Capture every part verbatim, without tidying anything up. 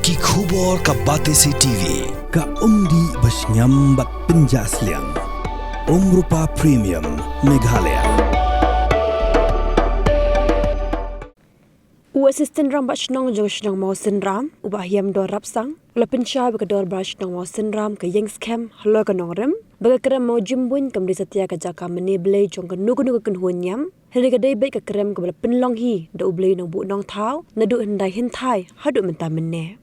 Ki khubor ka Batesi T V. Ka umdih ba shngiam bad pynjah sliang. Umrupa Premium Meghalaya. U Assistant Rangbah Shnong jong ka shnong Mawsynram, u Bah Hiamdor Rapsang, u la pynshai ba ka Dorbar Shnong Mawsynram ka ïeng skhem halor ka nongrim ba ka krem Mawjymbuin kam dei satia ka jaka mane blei jong kano kano ka kynhun niam, hynrei ka dei beit ka krem kaba la pynlong hi da u Blei Nongbuh Nongthaw naduh hyndai hynthai haduh mynta mynne.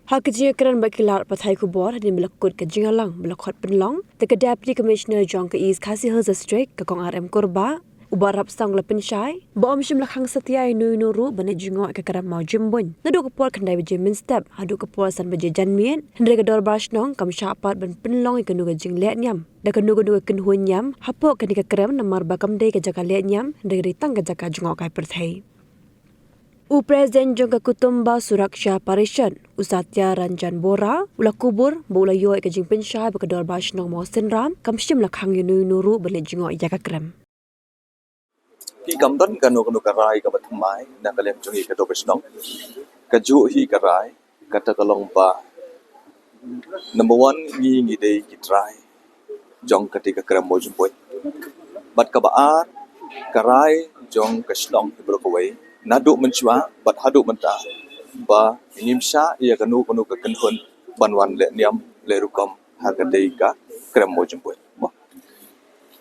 Ha ka jingïakren bad ki lad pathai khubor hadien ba la kut ka jingïalang ba la khot pynlong da ka Deputy Commissioner jong ka East Khasi Hills District, ka Kong R M Kurbah, u Bah Rapsang u la pynshai ba ym shym la khang satia ïano ïano ruh ban leit jngoh ïa ka krem Mawjymbuin naduh ka por khyndai baje mynstep haduh ka por san baje janmiet, hynrei ka Dorbar Shnong kam shah pat ban pynlong ïa kano ka jingleh niam da kano kano ka kynhun niam hapoh kane ka krem, namar ba kam dei ka jaka leh niam, hynrei ka dei tang ka jaka jngoh kai pyrthei. U President jong ka Kutumba Suraksha Parishad, u Satya Ranjan Bora, u la kubur ba u la ïoh ïa ka jingpynshai ba ka Dorbar Shnong Mawsynram kam shym la khang ïano ïano ruh ban leit jngoh ïa ka krem. Ki kam don kano kano ka rai kaba thymmai na ka liang jong ngi ka Dorbar Shnong. Kajuh hi ka rai, kata ka long ba number one, ngi ngi dei ki trai jong kata ka krem Mawjymbuin. Bad kaba ar, ka rai jong ka shnong hi baroh kawei naduh mynshuwa bad haduh mynta ba ngim shah ïa kano kano ka kynhun ban wan leh niam leh rukom ha kata ka krem Mawjymbuin.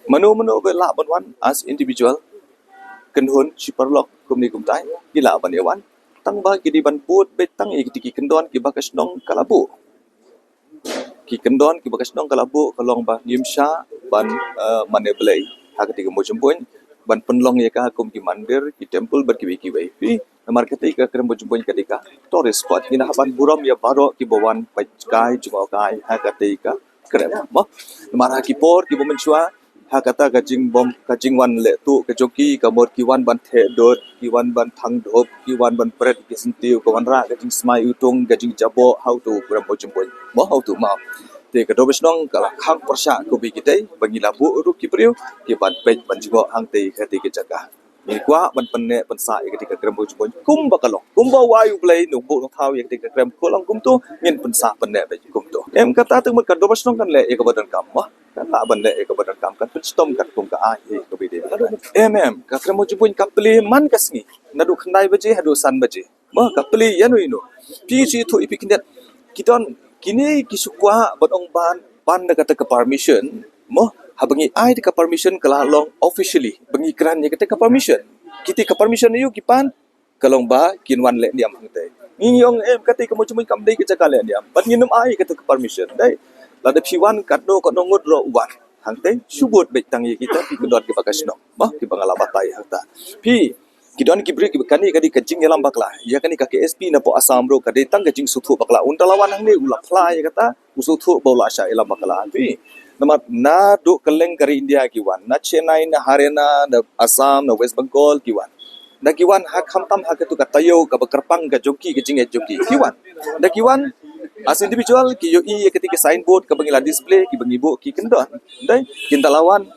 Mano mano ba lah ban wan as individual, kynhun shi paralok kumne kumtai, ki lah ban ïa wan. Tang ba ki dei ban bud beit tang ïa kiti ki kyndon kiba ka shnong ka la buh. Ki kyndon kiba ka shnong ka la buh ka long ba ngim shah ban, eh, mane blei ha kata ka Mawjymbuin, ban pynlong ïa ka kum ki mandir, ki temple bad kiwei kiwei. Phi, namar kata ka krem Mawjymbuin ka dei ka tourist spot. Ngi hap ban burom ïa baroh kiba wan peit kai jngoh kai ha kata ka krem. Mo, namar ha ki por kiba mynshuwa, ha kata ka jingbym, ka jingwan leh tuh ka jong ki, ka mut ki wan ban theh dud, ki wan ban thang dhup, ki wan ban pret ki syntiew, ka wanrah ka jingsmai utung, ka jingjaboh ha utu u krem Mawjymbuin. Mo, ha utu u maw. Te ka Dorbar Shnong ka la khang pyrshah kumba ki dei ba ngi la buh ruh ki briew ki ban peit ban jngoh hangtei katei ka jaka. Ngi kwah ban pynneh pynsah ïa katei ka krem Mawjymbuin kumba ka long, kumba wai u Blei Nongbuh Nongthaw ïa katei ka krem ka long kumto, ngin pynsah pynneh beit kumto. Em, kata te mut ka Dorbar Shnong kan leh ïa kaba donkam, mo. Kan lah ban leh ïa kaba donkam, kan pynshitom katkum ka aiñ hi kaba dei. Em, em, ka krem Mawjymbuin ka plie man ka sngi, naduh khyndai baje haduh san baje. Mo, ka plie ïano ïano. Phi shu ïathuh ïa phi khyndiat. Ki don kine ki shu kwah ban ong ban, ban da kata ka permission. Mo, haba ngi ai da ka permission ka la long officially ba ngi grant ïa kata ka permission. Kiti ka permission aïu ki pan? Ka long ba kin wan leh niam hangtei. Ngi ngi ong, em, kata ka Mawjymbuin kam dei ka jaka leh niam. Bad ngin ym ai kata ka permission. Dei. Lada phi wan katno katno ngut ruh wan hangtei, shu bud beit tang ïa kita ki kyndon kiba ka shnong. Mo, kiba nga la batai hangta. Phi, ki don ki briew kiba, kane ka dei ka jingïalam bakla. Ïa kane ka K S P napoh Assam ruh ka dei tang ka jingsngewthuh bakla. Un da la wan hangne u la phla ïa kata, u sngewthuh ba u la shah ïalam bakla. Phi, namar naduh kylleng ka ri India ki wan, na Chennai, na Haryana, na Assam, na West Bengal ki wan. Da ki wan ha, khamtam ha katu ka taïew kaba kyrpang ka jong ki, ka jingngeit jong ki, ki wan. Da ki wan as individual, ki ïohi ïa kata ka signboard kaba ngi la display, kiba ngi buh ki kyndon. Dei, kin da la wan,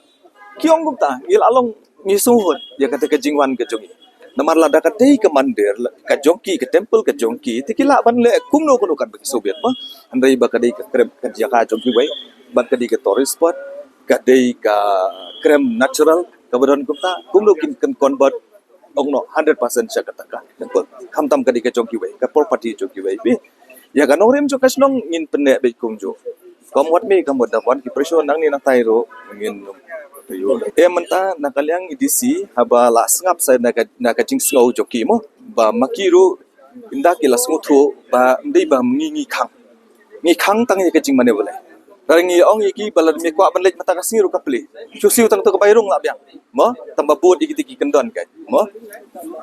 ki ong kumta, ngi la long, ngi sngewhun ïa kata ka jingwan ka jong ngi. Namar lada ka dei ka mandir ka jong ki, ka temple ka jong ki, te ki lah ban leh kumno kumno katba ki sngewbit, mo. Hynrei ba ka dei ka krem, ka jaka jong kiwei, bad ka dei ka tourist spot, ka dei ka krem natural kaba don kumta, kumno kin, kin convert, ong noh, hundred percent sha kata ka temple. Khamtam ka dei ka jong kiwei, ka property jong kiwei. Phi, ïa ka nongrim jong ka shnong ngin pynneh beit kumjuh. Kam wat me, kam wat da wan ki pressure nangne nangtai ruh ngin. Em, mynta na ka liang A D C haba la sngap sa na ka, na ka jingsngew jong ki, mo, ba ma ki ruh ynda ki la sngewthuh ba ym dei ba ngi ngi khang. Ngi khang tang ïa ka jingmane blei. Lada ngi ong ïa ki ba lada me kwah ban leit mynta ka sngi ruh ka plie. Shu siew tang tu ka bai rung lah biang. Mo, tang ba bud ïa kiti ki kyndon ka. Mo.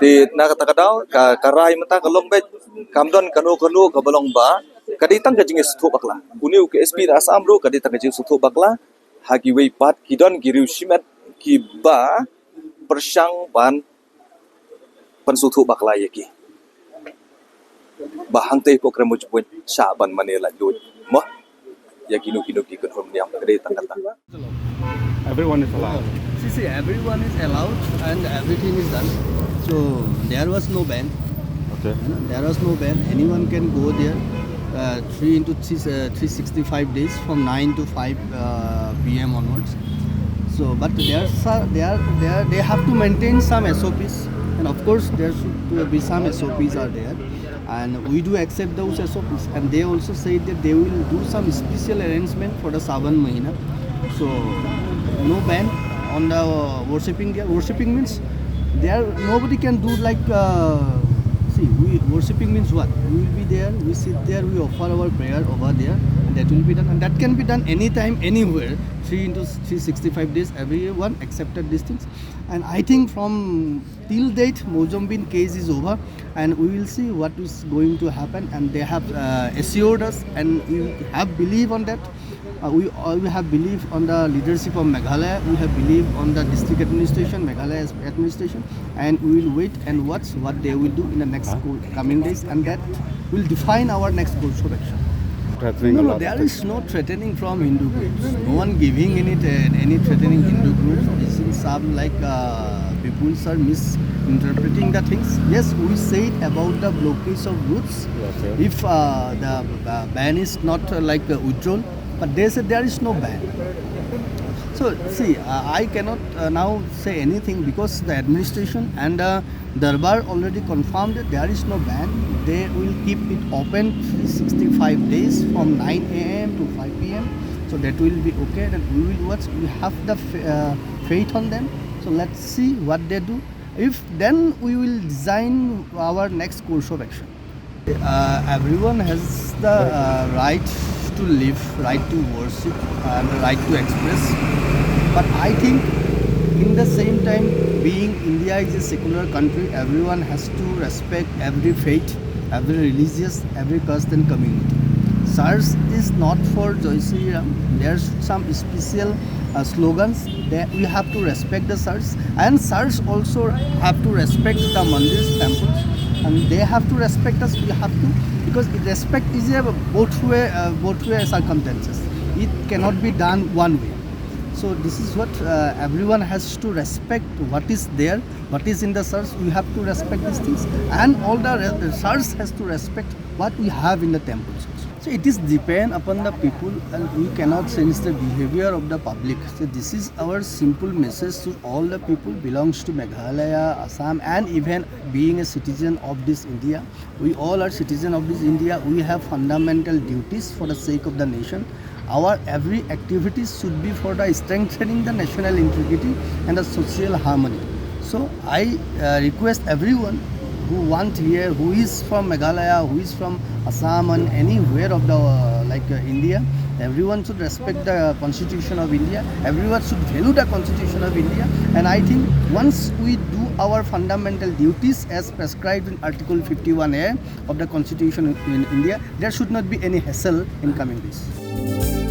Te na kata ka daw, ka, ka rai mynta ka long beit, kam don kano kano kaba long ba ka dei tang ka jingsngewthuh bakla. Une u K S P na Assam ruh ka dei tang ka jingsngewthuh bakla. Ha kiwei pat ki don ki riew shimet kiba pyrshang ban pynsngewthuh bakla ïa ki. Ba hangtei hapoh krem Mawjymbuin shah ban mane laitluid, mo, ïa kino kino ki kynhun niam, ka dei tang kata. Everyone is allowed. See, see, everyone is allowed and everything is done. So there was no ban. There is no ban. Anyone can go there. Uh, three into three, uh, three sixty-five days from nine to five uh, p m onwards. So, but there's uh, they are they are they have to maintain some S O Ps, and of course there should uh, be some S O Ps are there, and we do accept those S O Ps. And they also said that they will do some special arrangement for the Saban Mahina. So, no ban on the worshipping there. Worshipping means there nobody can do like uh, see, we worshipping means what? We will be there, we sit there, we offer our prayer over there, and that will be done. And that can be done anytime, anywhere, three into three sixty-five days, everyone accepted these things. And I think from till date, Mojambin case is over, and we will see what is going to happen. And they have uh, assured us, and we have belief on that. Uh, we, uh, we have belief on the leadership of Meghalaya. We have belief on the district administration, Meghalaya administration, and we will wait and watch what they will do in the next co- coming days, and that will define our next course of action. No, no, there is no threatening from Hindu groups. No one giving any any threatening Hindu groups. This is some like uh, people are misinterpreting the things. Yes, we said about the blockage of routes. If uh, the uh, ban is not uh, like uh, withdrawn, but they said there is no ban. So see, uh, I cannot uh, now say anything because the administration and the Darbar already confirmed that there is no ban. They will keep it open three sixty-five days from nine a m to five p m. So that will be okay. Then we will watch. We have the f- uh, faith on them. So let's see what they do. If then we will design our next course of action. Uh, everyone has the uh, right to live, right to worship, and right to express. But I think, in the same time, being India is a secular country, everyone has to respect every faith, every religious, every caste and community. Church is not for Jai Shri Ram. There's some special uh, slogans that we have to respect the church, and church also have to respect the mandirs, temples, and they have to respect us. We have to, because respect is a both way, uh, both way circumstances. It cannot be done one way. So this is what uh, everyone has to respect. What is there, what is in the church, we have to respect these things, and all the re- church has to respect what we have in the temples also. So it is depend upon the people, and we cannot change the behavior of the public. So this is our simple message to all the people belongs to Meghalaya, Assam, and even being a citizen of this India. We all are citizen of this India. We have fundamental duties for the sake of the nation. Our every activity should be for the strengthening the national integrity and the social harmony. So I uh, request everyone who want here, who is from Meghalaya, who is from Assam and anywhere of the uh, like uh, India, everyone should respect the constitution of India. Everyone should value the constitution of India. And I think once we do our fundamental duties as prescribed in Article fifty-one A of the constitution in India, there should not be any hassle in coming days.